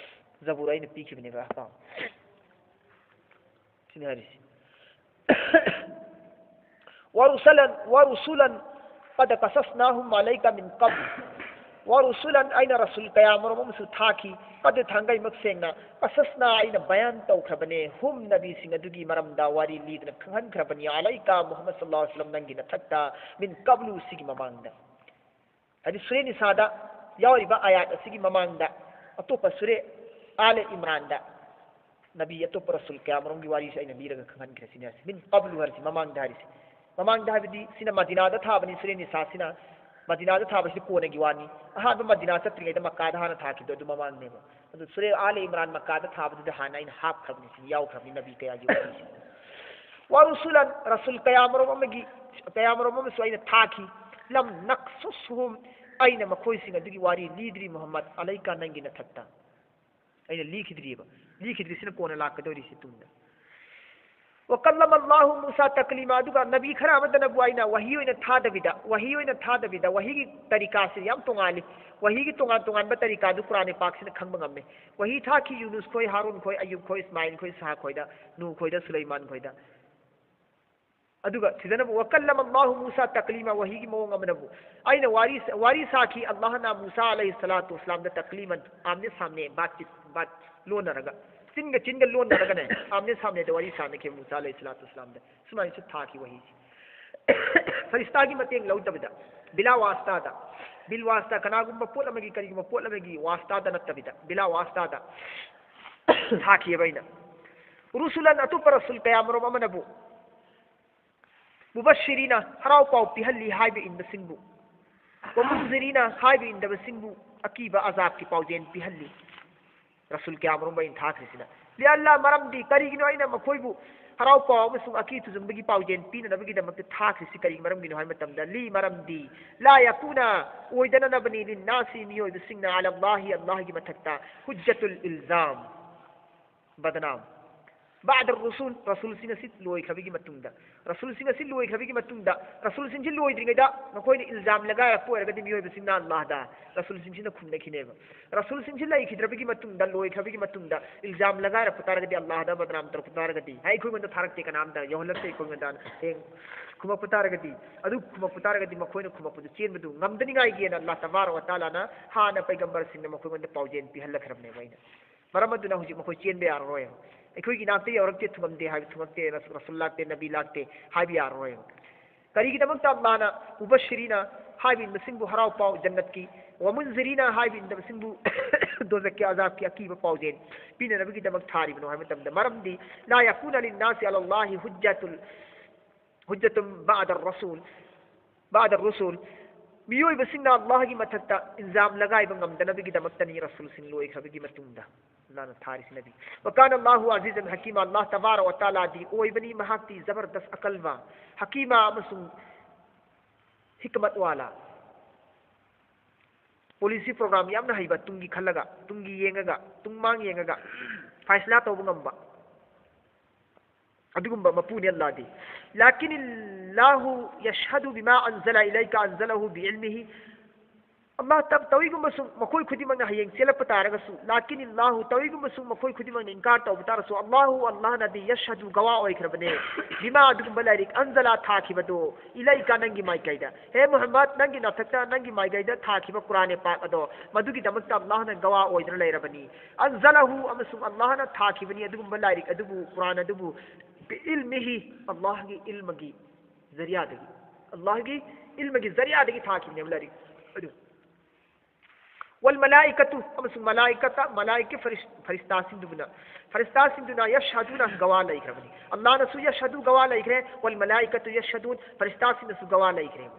ꯖꯕꯨꯔ ꯑꯩꯅ ꯄꯤꯈꯤꯕꯅꯦꯕ꯫ ꯁꯤꯅꯤ ꯍꯥꯏꯔꯤꯁꯤ꯫ "ꯋ ꯔꯨꯁꯨꯂꯟ، ꯋ ꯔꯨꯁꯨꯂꯟ ꯀꯗ ꯀꯁꯁꯅꯥꯍꯨꯝ ꯑꯂꯩꯀ ꯃꯤꯟ ꯀꯕ꯭ꯂ", "ꯋ ꯔꯨꯁꯨꯂꯟ", ꯑꯩꯅ ꯔꯁꯨꯜ ꯀꯌꯥ ꯃꯔꯨꯝ ꯑꯃꯁꯨ ꯊꯥꯈꯤ, "ꯀꯗ", ꯊꯥꯡꯒꯩꯃꯛ ꯁꯦꯡꯅ, "ꯀꯁꯁꯅꯥ", ꯑꯩꯅ ꯕꯌꯥꯟ ꯇꯧꯈ꯭ꯔꯕꯅꯦ, "ꯍꯨꯝ", ꯅꯕꯤꯁꯤꯡ ꯑꯗꯨꯒꯤ ꯃꯔꯝꯗ ꯋꯥꯔꯤ ꯂꯤꯗꯨꯅ ꯈꯪꯍꯟꯈ꯭ꯔꯕꯅꯤ, "ꯑꯂꯩꯀ", ꯃꯨꯍꯝꯃꯗ ꯁꯜꯂꯜꯂꯥꯍꯨ ꯑꯂꯩꯍꯤ ꯋꯁꯜꯂꯝ, ꯅꯪꯒꯤ ꯅꯊꯛꯇ, "ꯃꯤꯟ ꯀꯕ꯭ꯂꯨ", ꯁꯤꯒꯤ ꯃꯃꯥꯡꯗ꯫ ꯍꯥꯏꯗꯤ ꯁꯨꯔꯦ ꯅꯤꯁꯥꯗ ꯌꯥꯎꯔꯤꯕ ꯑꯥꯌꯥꯠ ꯑꯁꯤꯒꯤ ꯃꯃꯥꯡꯗ ꯑꯇꯣꯞꯄ ꯁꯨꯔꯦ ꯑꯥꯂꯦ ꯏꯝꯔꯥꯟꯗ ꯅꯕꯤ ꯑꯇꯣꯞꯄ ꯔꯁꯨꯜ ꯀꯌꯥ ꯃꯔꯨꯝꯒꯤ ꯋꯥꯔꯤꯁꯨ ꯑꯩꯅ ꯂꯤꯔꯒ ꯈꯪꯍꯟꯈ꯭ꯔꯦ ꯁꯤꯅꯤ ꯍꯥꯏꯔꯤꯁꯦ꯫ "ꯃꯤꯟ ꯀꯕ꯭ꯂꯨ" ꯍꯥꯏꯔꯤꯁꯤ ꯃꯃꯥꯡꯗ ꯍꯥꯏꯔꯤꯁꯦ꯫ ꯃꯃꯥꯡꯗ ꯍꯥꯏꯕꯗꯤ ꯁꯤꯅ ꯃꯗꯤꯅꯥꯗ ꯊꯥꯕꯅꯤ, ꯁꯨꯔꯦ ꯅꯤꯁꯥꯁꯤꯅ꯫ ꯃꯗꯤꯅꯥꯗ ꯊꯥꯕꯁꯤꯗꯤ ꯀꯣꯟꯅꯒꯤ ꯋꯥꯅꯤ꯫ ꯑꯍꯥꯟꯕ ꯃꯗꯤꯅꯥ ꯆꯠꯇ꯭ꯔꯤꯉꯩꯗ ꯃꯛꯀꯥꯗ ꯍꯥꯟꯅ ꯊꯥꯈꯤꯕꯗꯣ ꯑꯗꯨ ꯃꯃꯥꯡꯅꯦꯕ꯫ ꯑꯗꯨ ꯁꯨꯔꯦ ꯑꯥꯂ ꯏꯝꯔꯥꯟ ꯃꯛꯀꯥꯗ ꯊꯥꯕꯗꯨꯗ ꯍꯥꯟꯅ ꯑꯩꯅ ꯍꯥꯞꯈ꯭ꯔꯕꯅꯤ, ꯁꯤ ꯌꯥꯎꯈ꯭ꯔꯕꯅꯤ ꯅꯕꯤ ꯀꯌꯥꯒꯤ ꯋꯥꯔꯤꯁꯤ꯫ ورسلا، ꯔꯁꯨꯜ ꯀꯌꯥꯃꯔꯨꯝ ꯑꯃꯒꯤ, ꯀꯌꯥꯃꯔꯨꯝ ꯑꯃꯁꯨ ꯑꯩꯅ ꯊꯥꯈꯤ꯫ لم نقصصهم، ꯑꯩꯅ ꯃꯈꯣꯏꯁꯤꯡ ꯑꯗꯨꯒꯤ ꯋꯥꯔꯤ ꯂꯤꯗ꯭ꯔꯤ ꯃꯨꯍꯝꯃꯗ ꯑꯂꯩꯀ ꯅꯪꯒꯤ ꯅꯊꯛꯇ꯫ ꯑꯩꯅ ꯂꯤꯈꯤꯗ꯭ꯔꯤꯕ꯫ ꯂꯤꯈꯤꯗ꯭ꯔꯤꯁꯤꯅ ꯀꯣꯟꯅ ꯂꯥꯛꯀꯗꯧꯔꯤꯁꯤ ꯇꯨꯡꯗ꯫ وكلم الله موسى تكليما، ꯑꯗꯨꯒ ꯅꯕꯤ ꯈꯔ ꯑꯃꯗꯅꯕꯨ ꯑꯩꯅ ꯋꯥꯍꯤ ꯑꯣꯏꯅ ꯊꯥꯗꯕꯤꯗ, ꯋꯥꯍꯤ ꯑꯣꯏꯅ ꯊꯥꯗꯕꯤꯗ, ꯋꯥꯍꯤꯒꯤ ꯇꯔꯤꯀꯥꯁꯤ ꯌꯥꯝ ꯇꯣꯉꯥꯜꯂꯤ꯫ ꯋꯥꯍꯤꯒꯤ ꯇꯣꯉꯥꯟ ꯇꯣꯉꯥꯟꯕ ꯇꯔꯤꯀꯥꯗꯨ ꯀꯨꯔꯥꯟ ꯄꯥꯛꯁꯤꯅ ꯈꯪꯕ ꯉꯝꯃꯤ꯫ ꯋꯥꯍꯤ ꯊꯥꯈꯤ ꯌꯨꯅꯨꯁ ꯈꯣꯏ, ꯍꯥꯔꯨꯟ ꯈꯣꯏ, ꯑꯌꯨꯕ ꯈꯣꯏ, ꯏꯁꯃꯥꯏꯜ ꯈꯣꯏ, ꯏꯁꯍꯥꯛ ꯈꯣꯏꯗ, ꯅꯨ ꯈꯣꯏꯗ, ꯁꯨꯂꯩꯃꯥꯟ ꯈꯣꯏꯗ꯫ ꯑꯗꯨꯒ ꯁꯤꯗꯅꯕꯨ وكلم الله موسى تكليما، ꯋꯥꯍꯤꯒꯤ ꯃꯑꯣꯡ ꯑꯃꯅꯕꯨ ꯑꯩꯅ ꯋꯥꯔꯤ, ꯋꯥꯔꯤ ꯁꯥꯈꯤ ꯑꯜꯂꯥꯍꯅ ꯃꯨꯁꯥ ꯑꯂꯩꯍꯤ ꯁꯂꯥꯇꯨ ꯋꯁꯂꯥꯝꯗ ꯇꯛꯂꯤꯃꯟ, ꯑꯥꯝꯅꯦ ꯁꯥꯝꯅꯦ ꯕꯥꯠ ꯆꯤꯠ ꯕꯥꯠ ꯂꯣꯟꯅꯔꯒ, ꯆꯤꯟꯒ ꯆꯤꯟꯒ ꯂꯣꯟꯅꯔꯒꯅꯦ ꯑꯥꯝꯅꯦ ꯁꯥꯝꯅꯦꯗ ꯋꯥꯔꯤ ꯁꯥꯅꯈꯤꯕ ꯃꯨꯁꯥ ꯑꯂꯩꯍꯤ ꯁꯂꯥꯇꯨ ꯋꯁꯂꯥꯝꯗ꯫ ꯁꯨꯃꯥꯏꯅꯁꯨ ꯊꯥꯈꯤ ꯋꯥꯍꯤꯁꯤ꯫ ꯐꯔꯤꯁꯇꯥꯒꯤ ꯃꯇꯦꯡ ꯂꯧꯗꯕꯤꯗ, ꯕꯤꯂꯥ ꯋꯥꯁꯇꯥꯗ, ꯕꯤꯜ ꯋꯥꯁꯇꯥ, ꯀꯅꯥꯒꯨꯝꯕ ꯄꯣꯠ ꯑꯃꯒꯤ, ꯀꯔꯤꯒꯨꯝꯕ ꯄꯣꯠ ꯑꯃꯒꯤ ꯋꯥꯁꯇꯥꯗ ꯅꯠꯇꯕꯤꯗ, ꯕꯤꯂꯥ ꯋꯥꯁꯇꯥꯗ ꯊꯥꯈꯤꯑꯕ ꯑꯩꯅ꯫ ꯔꯨꯁꯨꯂꯟ, ꯑꯇꯣꯞꯄ ꯔꯁꯨꯜ ꯀꯌꯥꯃꯔꯨꯝ ꯑꯃꯅꯕꯨ ꯃꯨꯕꯁꯤꯔꯤꯅ ꯍꯔꯥꯎ ꯄꯥꯎ ꯄꯤꯍꯜꯂꯤ ꯍꯥꯏꯕ ꯏꯟꯕꯁꯤꯡꯕꯨ, ꯋꯃꯨꯟꯖꯤꯔꯤꯅ ꯍꯥꯏꯕ ꯏꯟꯗꯕꯁꯤꯡꯕꯨ ꯑꯀꯤꯕ ꯑꯖꯥꯕꯀꯤ ꯄꯥꯎꯖꯦꯜ ꯄꯤꯍꯜꯂꯤ꯫ ꯔꯁꯨꯜ ꯀꯌꯥꯃꯔꯨꯝ ꯑꯩꯅ ꯊꯥꯈ꯭ꯔꯤꯁꯤꯅ꯫ ꯂꯤꯑꯜꯂꯥ ꯃꯔꯝꯗꯤ ꯀꯔꯤꯒꯤꯅꯣ ꯑꯩꯅ ꯃꯈꯣꯏꯕꯨ ꯍꯔꯥꯎ ꯄꯥꯎ ꯑꯃꯁꯨꯡ ꯑꯀꯤ ꯊꯨꯖꯨꯡꯕꯒꯤ ꯄꯥꯎꯖꯦꯜ ꯄꯤꯅꯅꯕꯒꯤꯗꯃꯛꯇ ꯊꯥꯈ꯭ꯔꯤꯁꯤ ꯀꯔꯤꯒꯤ ꯃꯔꯝꯒꯤꯅꯣ ꯍꯥꯏꯕ ꯃꯇꯝꯗ ꯂꯤ ꯃꯔꯝꯗꯤ ꯂꯥ ꯌꯀꯨꯅ ꯑꯣꯏꯗꯅꯅꯕꯅꯤ ꯂꯤꯟꯅꯥꯁꯤ ꯃꯤꯑꯣꯏꯕꯁꯤꯡꯅ ꯑꯂꯥ ꯑꯜꯂꯥꯍꯤ ꯑꯜꯂꯥꯍꯒꯤ ꯃꯊꯛꯇ ꯍꯨꯖꯖꯇꯨꯜ ꯏꯜꯖꯥꯝ ꯕꯗꯅꯥꯝ ꯕꯥꯗ ꯔꯨꯁꯨꯜ ꯔꯁꯨꯜꯁꯤꯡ ꯑꯁꯤ ꯂꯣꯏꯈ꯭ꯔꯕꯒꯤ ꯃꯇꯨꯡꯗ ꯔꯁꯨꯜꯁꯤꯡ ꯑꯁꯤ ꯂꯣꯏꯈ꯭ꯔꯕꯒꯤ ꯃꯇꯨꯡꯗ ꯔꯁꯨꯜꯁꯤꯡꯁꯤ ꯂꯣꯏꯗ꯭ꯔꯤꯉꯩꯗ ꯃꯈꯣꯏꯅ ꯏꯜꯖꯥꯝ ꯂꯒꯥꯏꯔꯛꯄ ꯑꯣꯏꯔꯒꯗꯤ ꯃꯤꯑꯣꯏꯕꯁꯤꯡꯅ ꯑꯜꯂꯥꯍꯗ ꯔꯁꯨꯜꯁꯤꯡꯁꯤꯅ ꯈꯨꯝꯅꯈꯤꯅꯦꯕ꯫ ꯔꯁꯨꯜꯁꯤꯡꯁꯤ ꯂꯩꯈꯤꯗ꯭ꯔꯕꯒꯤ ꯃꯇꯨꯡꯗ ꯂꯣꯏꯈ꯭ꯔꯕꯒꯤ ꯃꯇꯨꯡꯗ ꯏꯜꯖꯥꯝ ꯂꯒꯥꯏꯔꯛꯄ ꯇꯥꯔꯒꯗꯤ ꯑꯜꯂꯥꯍꯗ ꯕꯗꯅꯥꯝ ꯇꯧꯔꯛꯄ ꯇꯥꯔꯒꯗꯤ ꯍꯥꯏ ꯑꯩꯈꯣꯏꯉꯣꯟꯗ ꯊꯥꯔꯛꯇꯦ ꯀꯅꯥꯝꯇ ꯌꯧꯍꯜꯂꯛꯇꯦ ꯑꯩꯈꯣꯏꯉꯣꯟꯗ ꯍꯌꯦꯡ ꯈꯨꯝꯃꯛꯄ ꯇꯥꯔꯒꯗꯤ ꯑꯗꯨ ꯈꯨꯝꯃꯛꯄ ꯇꯥꯔꯒꯗꯤ ꯃꯈꯣꯏꯅ ꯈꯨꯝꯃꯛꯄꯗꯨ ꯆꯦꯟꯕꯗꯨ ꯉꯝꯗꯅꯤꯡꯉꯥꯏꯒꯤꯅ ꯑꯜꯂꯥꯍ ꯇꯕꯥꯔꯛ ꯋ ꯇꯥꯂꯥꯅ ꯍꯥꯟꯅ ꯄꯩꯒꯝꯕꯔꯁꯤꯡꯅ ꯃꯈꯣꯏꯉꯣꯟꯗ ꯄꯥꯎꯖꯦꯜ ꯄꯤꯍꯜꯂꯛꯈ꯭ꯔꯕꯅꯦꯕ ꯑꯩꯅ꯫ ꯃꯔꯝ ꯑꯗꯨꯅ ꯍꯧꯖꯤꯛ ꯃꯈꯣꯏ ꯆꯦꯟꯕ ꯌꯥꯔꯔꯣꯏ꯫ ꯑꯩꯈꯣꯏꯒꯤ ꯏꯅꯥꯛꯇ ꯌꯧꯔꯛꯇꯦ ꯊꯨꯡꯉꯝꯗꯦ ꯍꯥꯏꯕ ꯊꯨꯡꯉꯛꯇꯦ ꯔꯁꯨꯜ ꯂꯥꯛꯇꯦ ꯅꯕꯤ ꯂꯥꯛꯇꯦ ꯍꯥꯏꯕ ꯌꯥꯔꯔꯣꯏ꯫ ꯀꯔꯤꯒꯤꯗꯃꯛꯇ ꯑꯜꯂꯥꯍꯅ ꯃꯨꯕꯁꯤꯔꯤꯅ ꯍꯥꯏꯕ ꯏꯟꯕꯁꯤꯡꯕꯨ ꯍꯔꯥꯎ ꯄꯥꯎ ꯖꯟꯅꯠꯀꯤ ꯋꯃꯨꯟꯖꯤꯔꯤꯅ ꯍꯥꯏꯕ ꯏꯟꯗꯕꯁꯤꯡꯕꯨ ꯗꯣꯖꯛꯀꯤ ꯑꯖꯥꯕꯀꯤ ꯑꯀꯤꯕ ꯄꯥꯎꯖꯦꯜ ꯄꯤꯅꯅꯕꯒꯤꯗꯃꯛ ꯊꯥꯔꯤꯕꯅꯣ ꯍꯥꯏꯕ ꯃꯇꯝꯗ ꯃꯔꯝꯗꯤ ꯂꯥ ꯌꯀꯨꯅ ꯂꯤꯟꯅꯥꯁꯤ ꯑꯂꯥ ꯑꯜꯂꯥꯍꯤ ꯍꯨꯖꯖꯇꯨꯜ ꯍꯨꯖ꯭ꯖꯇꯨꯝ ꯕꯥꯗ ꯔꯁꯨꯜ, ꯕꯥꯗ ꯔꯨꯁꯨꯜ꯫ ꯃꯤꯑꯣꯏꯕꯁꯤꯡꯅ ꯑꯜꯂꯥꯍꯒꯤ ꯃꯊꯛꯇ ꯏꯜꯖꯥꯝ ꯂꯒꯥꯏꯕ ꯉꯝꯗꯅꯕꯒꯤꯗꯃꯛꯇꯅꯤ ꯔꯁꯨꯜꯁꯤꯡ ꯂꯣꯏꯈ꯭ꯔꯕꯒꯤ ꯃꯇꯨꯡꯗ ꯑꯜꯂꯥꯍꯅ ꯊꯥꯔꯤꯁꯤꯅꯗꯤ꯫ ꯋꯀꯥꯟ ꯑꯜꯂꯥꯍꯨ ꯑꯖꯤꯖꯟ ꯍꯀꯤꯃ, ꯑꯜꯂꯥꯍ ꯇꯕꯥꯔꯛ ꯋ ꯇꯥꯂꯥꯗꯤ ꯑꯣꯏꯕꯅꯤ, ꯃꯍꯥꯛꯇꯤ ꯖꯕꯔꯗꯁ ꯑꯀꯜꯕ, ꯍꯀꯤꯃ ꯑꯃꯁꯨꯡ ꯍꯤꯀꯃꯠ ꯋꯥꯂꯥ꯫ ꯄꯣꯂꯤꯁꯤ ꯄ꯭ꯔꯣꯒ꯭ꯔꯥꯝ ꯌꯥꯝꯅ ꯍꯩꯕ, ꯇꯨꯡꯒꯤ ꯈꯜꯂꯒ, ꯇꯨꯡꯒꯤ ꯌꯦꯡꯉꯒ, ꯇꯨꯡ ꯃꯥꯡ ꯌꯦꯡꯉꯒ ꯐꯥꯏꯁꯂꯥ ꯇꯧꯕ ꯉꯝꯕ ꯑꯗꯨꯒꯨꯝꯕ ꯃꯄꯨꯅꯤ ꯑꯜꯂꯥꯍꯗꯤ꯫ ꯂꯥꯀꯤꯟ ꯑꯜꯂꯥꯍꯨ ꯌꯁꯍꯗꯨ ꯕꯤꯃꯥ ꯑꯟꯖꯂ ꯏꯂꯩꯀ ꯑꯟꯖꯂꯍꯨ ꯕꯤꯏꯜꯃꯤꯍꯤ꯫ ꯑꯜꯂꯥꯍ ꯇ-, ꯇꯧꯏꯒꯨꯝꯕꯁꯨ ꯃꯈꯣꯏ ꯈꯨꯗꯤꯡꯃꯛꯅ ꯍꯌꯦꯡ ꯆꯦꯜꯂꯛꯄ ꯇꯥꯔꯒꯁꯨ, ꯂꯥꯀꯤꯟ ꯑꯜꯂꯥꯍꯨ, ꯇꯧꯏꯒꯨꯝꯕꯁꯨ ꯃꯈꯣꯏ ꯈꯨꯗꯤꯡꯃꯛꯅ ꯏꯟꯀꯥꯔ ꯇꯧꯕ ꯇꯥꯔꯁꯨ, ꯑꯜꯂꯥꯍꯨ, ꯑꯜꯂꯥꯍꯅꯗꯤ ꯌꯁꯍꯗꯨ, ꯒꯋꯥ ꯑꯣꯏꯈ꯭ꯔꯕꯅꯦ, ꯕꯤꯃꯥ, ꯑꯗꯨꯒꯨꯝꯕ ꯂꯥꯏꯔꯤꯛ, ꯑꯟꯖꯂ, ꯊꯥꯈꯤꯕꯗꯣ, ꯏꯂꯩꯀ, ꯅꯪꯒꯤ ꯃꯥꯏꯀꯩꯗ, ꯍꯦ ꯃꯨꯍꯝꯃꯗ, ꯅꯪꯒꯤ ꯅꯊꯛꯇ, ꯅꯪꯒꯤ ꯃꯥꯏꯀꯩꯗ ꯊꯥꯈꯤꯕ ꯀꯨꯔꯥꯟ ꯄꯥꯛ ꯑꯗꯣ, ꯃꯗꯨꯒꯤꯗꯃꯛꯇ ꯑꯜꯂꯥꯍꯅ ꯒꯋꯥ ꯑꯣꯏꯗꯨꯅ ꯂꯩꯔꯕꯅꯤ꯫ ꯑꯟꯖꯂꯍꯨ, ꯑꯃꯁꯨꯡ ꯑꯜꯂꯥꯍꯅ ꯊꯥꯈꯤꯕꯅꯤ ꯑꯗꯨꯒꯨꯝꯕ ꯂꯥꯏꯔꯤꯛ ꯑꯗꯨꯕꯨ, ꯀꯨꯔꯥꯟ ꯑꯗꯨꯕꯨ, ꯕꯤꯏꯜꯃꯤꯍꯤ, ꯑꯜꯂꯥꯍꯒꯤ ꯏꯜꯃꯒꯤ ꯖꯔꯤꯌꯥꯗꯒꯤ, ꯑꯜꯂꯥꯍꯒꯤ ꯏꯜꯃꯒꯤ ꯖꯔꯤꯌꯥꯗꯒꯤ ꯊꯥꯈꯤꯕꯅꯦꯕ ꯂꯥꯏꯔꯤꯛ ꯑꯗꯨ꯫ ꯋꯜ ꯃꯂꯥꯏꯀꯇꯨ, ꯑꯃꯁꯨꯡ ꯃꯂꯥꯏꯀꯇ, ꯃꯂꯥꯏꯀꯤ ꯐꯔꯤꯁ-, ꯐꯔꯤꯁꯇꯥꯁꯤꯡꯗꯨꯅ, ꯐꯔꯤꯁꯇꯥꯁꯤꯡꯗꯨꯅ ꯌꯁꯍꯗꯨꯅ, ꯒꯋꯥ ꯂꯩꯈ꯭ꯔꯕꯅꯤ꯫ ꯑꯜꯂꯥꯍꯅꯁꯨ ꯌꯁꯍꯗꯨ, ꯒꯋꯥ ꯂꯩꯈ꯭ꯔꯦ, ꯋꯜ ꯃꯂꯥꯏꯀꯇꯨ ꯌꯁꯍꯗꯨꯟ, ꯐꯔꯤꯁꯇꯥꯁꯤꯡꯅꯁꯨ ꯒꯋꯥ ꯂꯩꯈ꯭ꯔꯦ꯫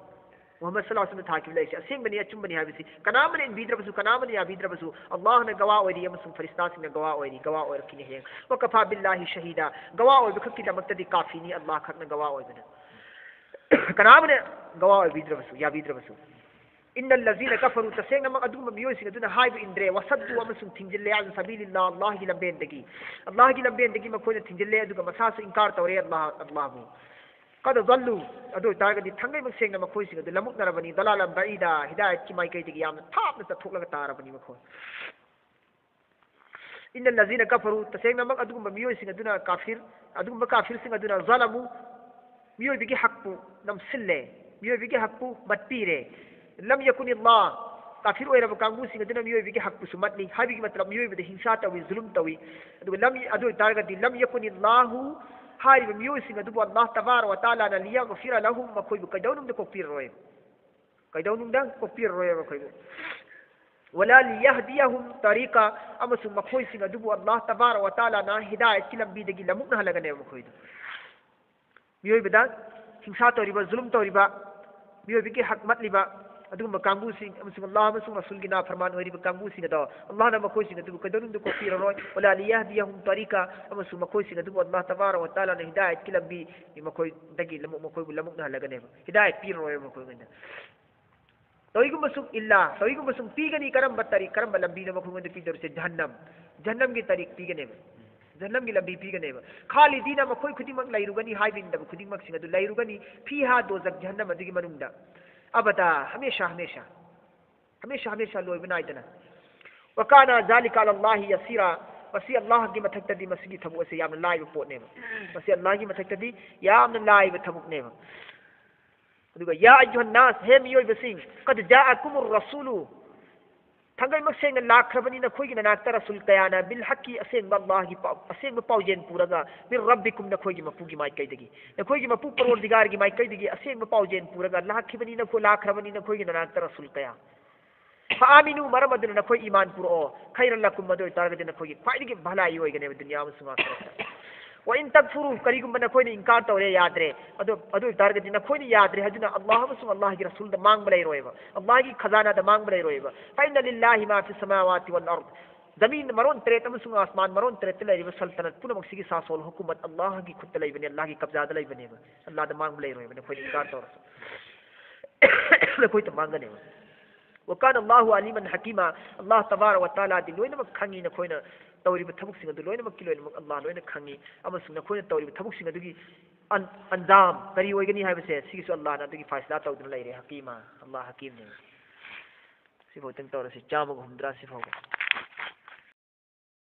ꯃꯨꯍꯝꯃꯗ ꯁꯜꯂꯜꯂꯥꯍꯨ ꯑꯂꯩꯍꯤ ꯋꯁꯜꯂꯝꯅ ꯊꯥꯈꯤꯕ ꯂꯥꯏꯔꯤꯛꯁꯦ ꯑꯁꯦꯡꯕꯅꯤ, ꯑꯆꯨꯝꯕꯅꯤ ꯍꯥꯏꯕꯁꯤ ꯀꯅꯥꯃꯅ ꯏꯟꯕꯤꯗ꯭ꯔꯕꯁꯨ, ꯀꯅꯥꯃꯅ ꯌꯥꯕꯤꯗ꯭ꯔꯕꯁꯨ, ꯑꯜꯂꯥꯍꯅ ꯒꯋꯥ ꯑꯣꯏꯔꯤ ꯑꯃꯁꯨꯡ ꯐꯔꯤꯁꯇꯥꯁꯤꯡꯅ ꯒꯋꯥ ꯑꯣꯏꯔꯤ, ꯒꯋꯥ ꯑꯣꯏꯔꯛꯈꯤꯅꯤ ꯍꯌꯦꯡ꯫ ꯋꯀꯐꯥ ꯕꯤꯜꯂꯥꯍꯤ ꯁꯍꯤꯗꯥ, ꯒꯋꯥ ꯑꯣꯏꯕ ꯈꯛꯀꯤꯗꯃꯛꯇꯗꯤ ꯀꯥꯐꯤꯅꯤ, ꯑꯜꯂꯥꯍ ꯈꯛꯅ ꯒꯋꯥ ꯑꯣꯏꯕꯅ꯫ ꯀꯅꯥꯃꯅ ꯒꯋꯥ ꯑꯣꯏꯕꯤꯗ꯭ꯔꯕꯁꯨ, ꯌꯥꯕꯤꯗ꯭ꯔꯕꯁꯨ꯫ ꯏꯟꯅꯜ ꯂꯖꯤꯅ ꯀꯐꯔꯨ, ꯇꯁꯦꯡꯅꯃꯛ ꯑꯗꯨꯒꯨꯝꯕ ꯃꯤꯑꯣꯏꯁꯤꯡ ꯑꯗꯨꯅ ꯍꯥꯏꯕ ꯏꯟꯗ꯭ꯔꯦ, ꯋꯁꯠꯇꯨ, ꯑꯃꯁꯨꯡ ꯊꯤꯡꯖꯤꯜꯂꯦ, ꯑꯟ ꯁꯕꯤꯂꯤꯜꯂꯥꯍ, ꯑꯜꯂꯥꯍꯒꯤ ꯂꯝꯕꯦꯟꯗꯒꯤ, ꯑꯜꯂꯥꯍꯒꯤ ꯂꯝꯕꯦꯟꯗꯒꯤ ꯃꯈꯣꯏꯅ ꯊꯤꯡꯖꯤꯜꯂꯦ, ꯑꯗꯨꯒ ꯃꯁꯥꯁꯨ ꯏꯟꯀꯥꯔ ꯇꯧꯔꯦ ꯑꯜꯂꯥꯍ, ꯑꯜꯂꯥꯍꯕꯨ꯫ ꯀꯗ ꯗꯜꯂꯨ, ꯑꯗꯨ ꯑꯣꯏꯇꯥꯔꯒꯗꯤ ꯊꯥꯡꯒꯩꯃꯛ ꯁꯦꯡꯅ ꯃꯈꯣꯏꯁꯤꯡ ꯑꯗꯨ ꯂꯃꯨꯛꯅꯔꯕꯅꯤ, ꯗꯂꯥꯂꯟ ꯕꯏꯗꯥ, ꯍꯤꯗꯥꯌꯠꯀꯤ ꯃꯥꯏꯀꯩꯗꯒꯤ ꯌꯥꯝꯅ ꯊꯥꯞꯅ ꯆꯠꯊꯣꯛꯂꯒ ꯇꯥꯔꯕꯅꯤ ꯃꯈꯣꯏ꯫ ꯏꯟꯅꯜ ꯂꯖꯤꯅ ꯀꯐꯔꯨ, ꯇꯁꯦꯡꯅꯃꯛ ꯑꯗꯨꯒꯨꯝꯕ ꯃꯤꯑꯣꯏꯁꯤꯡ ꯑꯗꯨꯅ ꯀꯥꯐꯤꯔ, ꯑꯗꯨꯒꯨꯝꯕ ꯀꯥꯐꯤꯔꯁꯤꯡ ꯑꯗꯨꯅ ꯖꯂꯃꯨ, ꯃꯤꯑꯣꯏꯕꯒꯤ ꯍꯛꯄꯨ ꯅꯝꯁꯤꯜꯂꯦ, ꯃꯤꯑꯣꯏꯕꯒꯤ ꯍꯛꯄꯨ ꯃꯠꯄꯤꯔꯦ꯫ ꯂꯝ ꯌꯀꯨꯅꯤꯜꯂꯥꯍ, ꯀꯥꯐꯤꯔ ꯑꯣꯏꯔꯕ ꯀꯥꯡꯕꯨꯁꯤꯡ ꯑꯗꯨꯅ ꯃꯤꯑꯣꯏꯕꯒꯤ ꯍꯛꯄꯨꯁꯨ ꯃꯠꯂꯤ꯫ ꯍꯥꯏꯕꯒꯤ ꯃꯇꯂꯕ ꯃꯤꯑꯣꯏꯕꯗ ꯍꯤꯡꯁꯥ ꯇꯧꯏ, ꯖꯨꯂꯨꯝ ꯇꯧꯏ꯫ ꯑꯗꯨꯒ ꯂꯝ, ꯑꯗꯨ ꯑꯣꯏꯇꯥꯔꯒꯗꯤ ꯂꯝ ꯌꯀꯨꯅꯤꯜꯂꯥꯍꯨ, ꯍꯥꯏꯔꯤꯕ ꯃꯤꯑꯣꯏꯁꯤꯡ ꯑꯗꯨꯕꯨ ꯑꯜꯂꯥꯍ ꯇꯕꯥꯔꯛ ꯋ ꯇꯥꯂꯥꯅ ꯂꯤꯌꯒꯐꯤꯔ ꯂꯍꯨꯝ, ꯃꯈꯣꯏꯕꯨ ꯀꯩꯗꯧꯅꯨꯡꯗ ꯀꯣꯛꯄꯤꯔꯔꯣꯏ꯫ ꯀꯩꯗꯧꯅꯨꯡꯗ ꯀꯣꯛꯄꯤꯔꯔꯣꯏꯕ ꯃꯈꯣꯏꯕꯨ꯫ ꯋꯂꯥ ꯂꯤꯌꯍꯗꯤꯌꯍꯨꯝ ꯇꯔꯤꯀꯥ, ꯑꯃꯁꯨꯡ ꯃꯈꯣꯏꯁꯤꯡ ꯑꯗꯨꯕꯨ ꯑꯜꯂꯥꯍ ꯇꯕꯥꯔꯛ ꯋ ꯇꯥꯂꯥꯅ ꯍꯤꯗꯥꯌꯠꯀꯤ ꯂꯝꯕꯤꯗꯒꯤ ꯂꯃꯨꯛꯅꯍꯜꯂꯒꯅꯦꯕ ꯃꯈꯣꯏꯗꯨ꯫ ꯃꯤꯑꯣꯏꯕꯗ ꯍꯤꯡꯁꯥ ꯇꯧꯔꯤꯕ, ꯖꯨꯂꯨꯝ ꯇꯧꯔꯤꯕ, ꯃꯤꯑꯣꯏꯕꯒꯤ ꯍꯛ ꯃꯠꯂꯤꯕ ꯑꯗꯨꯒꯨꯝꯕ ꯀꯥꯡꯕꯨꯁꯤꯡ ꯑꯃꯁꯨꯡ ꯑꯜꯂꯥꯍ ꯑꯃꯁꯨꯡ ꯔꯁꯨꯜꯒꯤ ꯅꯥꯐꯔꯃꯥꯟ ꯑꯣꯏꯔꯤꯕ ꯀꯥꯡꯕꯨꯁꯤꯡ ꯑꯗꯣ ꯑꯜꯂꯥꯍꯅ ꯃꯈꯣꯏꯁꯤꯡ ꯑꯗꯨꯕꯨ ꯀꯩꯗꯧꯅꯨꯡꯗ ꯀꯣꯛꯄꯤꯔꯔꯣꯏ꯫ "ꯋꯂꯥ ꯂꯤꯌꯍꯗꯤꯌꯍꯨꯝ ꯇꯔꯤꯀꯥ", ꯑꯃꯁꯨꯡ ꯃꯈꯣꯏꯁꯤꯡ ꯑꯗꯨꯕꯨ ꯑꯜꯂꯥꯍ ꯇꯕꯥꯔꯛ ꯋ ꯇꯥꯂꯥꯅ ꯍꯤꯗꯥꯌꯠꯀꯤ ꯂꯝꯕꯤ ꯃꯈꯣꯏꯗꯒꯤ ꯂꯃꯨꯛ-, ꯃꯈꯣꯏꯕꯨ ꯂꯃꯨꯛꯅꯍꯜꯂꯒꯅꯦꯕ, ꯍꯤꯗꯥꯌꯠ ꯄꯤꯔꯔꯣꯏꯕ ꯃꯈꯣꯏꯉꯣꯟꯗ꯫ ꯇꯧꯏꯒꯨꯝꯕꯁꯨꯡ ꯏꯜꯂꯥ, ꯇꯧꯏꯒꯨꯝꯕꯁꯨꯡ ꯄꯤꯒꯅꯤ꯫ ꯀꯔꯝꯕ ꯇꯔꯤꯛ, ꯀꯔꯝꯕ ꯂꯝꯕꯤꯅꯣ ꯃꯈꯣꯏꯉꯣꯟꯗ ꯄꯤꯗꯧꯔꯤꯁꯦ? ꯖꯍꯟꯅꯝ, ꯖꯍꯟꯅꯝꯒꯤ ꯇꯔꯤꯛ ꯄꯤꯒꯅꯦꯕ, ꯖꯍꯟꯅꯝꯒꯤ ꯂꯝꯕꯤ ꯄꯤꯒꯅꯦꯕ꯫ ꯈꯥꯂꯤꯗꯤꯅ, ꯃꯈꯣꯏ ꯈꯨꯗꯤꯡꯃꯛ ꯂꯩꯔꯨꯒꯅꯤ ꯍꯥꯏꯕ ꯅꯠꯇꯕ, ꯈꯨꯗꯤꯡꯃꯛꯁꯤꯡ ꯑꯗꯨ ꯂꯩꯔꯨꯒꯅꯤ꯫ ꯐꯤꯍꯥ, ꯗꯣꯖꯛ ꯖꯍꯟꯅꯝ ꯑꯗꯨꯒꯤ ꯃꯅꯨꯡꯗ, ꯑꯕꯗꯥ, ꯍꯃꯦꯁꯥ ꯍꯃꯦꯁꯥ, ꯍꯃꯦꯁꯥ ꯍꯃꯦꯁꯥ, ꯂꯣꯏꯕ ꯅꯥꯏꯗꯅ꯫ ꯋꯀꯥꯅ ꯖꯥꯂꯤꯀ ꯑꯂꯥꯜꯂꯥꯍꯤ ꯌꯁꯤꯔꯥ, ꯃꯁꯤ ꯑꯜꯂꯥꯍꯒꯤ ꯃꯊꯛꯇꯗꯤ ꯃꯁꯤꯒꯤ ꯊꯕꯛ ꯑꯁꯤ ꯌꯥꯝꯅ ꯂꯥꯏꯕ ꯄꯣꯠꯅꯦꯕ꯫ ꯃꯁꯤ ꯑꯜꯂꯥꯍꯒꯤ ꯃꯊꯛꯇꯗꯤ ꯌꯥꯝꯅ ꯂꯥꯏꯕ ꯊꯕꯛꯅꯦꯕ꯫ ꯑꯗꯨꯒ, "ꯌꯥ ꯑꯌꯨꯍꯟ ꯅꯥꯁ", ꯍꯦ ꯃꯤꯑꯣꯏꯕꯁꯤꯡ, "ꯀꯗ ꯖꯥꯑꯀꯨꯃꯨꯔ ꯔꯁꯨꯂꯨ", ꯊꯥꯡꯒꯩꯃꯛ ꯁꯦꯡꯅ ꯂꯥꯛꯈ꯭ꯔꯕꯅꯤ ꯅꯈꯣꯏꯒꯤ ꯅꯅꯥꯛꯇ ꯔꯁꯨꯜ ꯀꯌꯥꯅ, "ꯕꯤꯜ ꯍꯛꯀꯤ", ꯑꯁꯦꯡꯕ ꯑꯜꯂꯥꯍꯒꯤ ꯄꯥꯎ, ꯑꯁꯦꯡꯕ ꯄꯥꯎꯖꯦꯜ ꯄꯨꯔꯒ, "ꯃꯤꯟ ꯔꯕꯤꯀꯨꯝ", ꯅꯈꯣꯏꯒꯤ ꯃꯄꯨꯒꯤ ꯃꯥꯏꯀꯩꯗꯒꯤ, ꯅꯈꯣꯏꯒꯤ ꯃꯄꯨ ꯄꯔꯣꯔꯗꯤꯒꯥꯔꯒꯤ ꯃꯥꯏꯀꯩꯗꯒꯤ ꯑꯁꯦꯡꯕ ꯄꯥꯎꯖꯦꯜ ꯄꯨꯔꯒ ꯂꯥꯛꯈꯤꯕꯅꯤ, ꯅꯈꯣꯏ, ꯂꯥꯛꯈ꯭ꯔꯕꯅꯤ ꯅꯈꯣꯏꯒꯤ ꯅꯅꯥꯛꯇ ꯔꯁꯨꯜ ꯀꯌꯥ꯫ "ꯐꯥꯃꯤꯅꯨ", ꯃꯔꯝ ꯑꯗꯨꯅ ꯅꯈꯣꯏ ꯏꯃꯥꯟ ꯄꯨꯔꯛꯑꯣ꯫ "ꯈꯩꯔꯜ ꯂꯀꯨꯝ", ꯑꯗꯨ ꯑꯣꯏꯇꯥꯔꯒꯗꯤ ꯅꯈꯣꯏꯒꯤ ꯈ꯭ꯋꯥꯏꯗꯒꯤ ꯚꯂꯥꯏ ꯑꯣꯏꯒꯅꯦꯕ ꯗꯨꯅꯤꯌꯥ ꯑꯃꯁꯨꯡ ꯑꯥꯈꯤꯔꯠꯇ꯫ "ꯋ ꯏꯟ ꯇꯛꯐꯨꯔꯨ", ꯀꯔꯤꯒꯨꯝꯕ ꯅꯈꯣꯏꯅ ꯏꯟꯀꯥꯔ ꯇꯧꯔꯦ, ꯌꯥꯗ꯭ꯔꯦ, ꯑꯗꯨ, ꯑꯗꯨ ꯑꯣꯏꯇꯥꯔꯒꯗꯤ ꯅꯈꯣꯏꯅ ꯌꯥꯗ꯭ꯔꯦ ꯍꯥꯏꯗꯨꯅ ꯑꯜꯂꯥꯍ ꯑꯃꯁꯨꯡ ꯑꯜꯂꯥꯍꯒꯤ ꯔꯁꯨꯜꯗ ꯃꯥꯡꯕ ꯂꯩꯔꯣꯏꯕ, ꯑꯜꯂꯥꯍꯒꯤ ꯈꯖꯥꯅꯥꯗ ꯃꯥꯡꯕ ꯂꯩꯔꯣꯏꯕ꯫ "ꯐ ꯏꯟꯅ ꯂꯤꯜꯂꯥꯍꯤ ꯃꯥ ꯐꯤ ꯁꯃꯥꯋꯥꯇꯤ ꯋꯜ ꯑꯔꯗ", ꯖꯃꯤꯟ ꯃꯔꯣꯟ ꯇꯔꯦꯠ ꯑꯃꯁꯨꯡ ꯑꯥꯁꯃꯥꯟ ꯃꯔꯣꯟ ꯇꯔꯦꯠꯇ ꯂꯩꯔꯤꯕ ꯁꯜꯇꯅꯠ ꯄꯨꯝꯅꯃꯛꯁꯤꯒꯤ ꯁꯥꯁꯣꯜ, ꯍꯨꯀꯨꯃꯠ, ꯑꯜꯂꯥꯍꯒꯤ ꯈꯨꯠꯇ ꯂꯩꯕꯅꯤ, ꯑꯜꯂꯥꯍꯒꯤ ꯀꯕꯖꯥꯗ ꯂꯩꯕꯅꯦꯕ꯫ ꯑꯜꯂꯥꯍꯗ ꯃꯥꯡꯕ ꯂꯩꯔꯣꯏꯕ, ꯅꯈꯣꯏꯅ ꯏꯟꯀꯥꯔ ꯇꯧꯔꯁꯨ꯫ ꯅꯈꯣꯏꯗ ꯃꯥꯡꯒꯅꯦꯕ꯫ "ꯋꯀꯥꯅ ꯑꯜꯂꯥꯍꯨ ꯑꯂꯤꯃꯟ ꯍꯀꯤꯃꯥ", ꯑꯜꯂꯥꯍ ꯇꯕꯥꯔꯛ ꯋ ꯇꯥꯂꯥꯗꯤ ꯂꯣꯏꯅꯃꯛ ꯈꯪꯉꯤ, ꯅꯈꯣꯏꯅ ꯇꯧꯔꯤꯕ ꯊꯕꯛꯁꯤꯡ ꯑꯗꯨ ꯂꯣꯏꯅꯃꯛꯀꯤ ꯂꯣꯏꯅꯃꯛ ꯑꯜꯂꯥꯍ ꯂꯣꯏꯅ ꯈꯪꯉꯤ, ꯑꯃꯁꯨꯡ ꯅꯈꯣꯏꯅ ꯇꯧꯔꯤꯕ ꯊꯕꯛꯁꯤꯡ ꯑꯗꯨꯒꯤ ꯑꯟ-, ꯑꯟꯖꯥꯝ ꯀꯔꯤ ꯑꯣꯏꯒꯅꯤ ꯍꯥꯏꯕꯁꯦ, ꯁꯤꯒꯤꯁꯨ ꯑꯜꯂꯥꯍꯅ ꯑꯗꯨꯒꯤ ꯐꯥꯏꯁꯂꯥ ꯇꯧꯗꯨꯅ ꯂꯩꯔꯦ꯫ ꯍꯀꯤꯃꯥ, ꯑꯜꯂꯥꯍ ꯍꯀꯤꯝꯅꯦ꯫ ꯁꯤꯐꯥꯎꯗꯪ ꯇꯧꯔꯁꯤ, ꯆꯥꯝꯃꯒ ꯍꯨꯝꯗ꯭ꯔꯥ ꯁꯤꯐꯥꯎꯕ꯫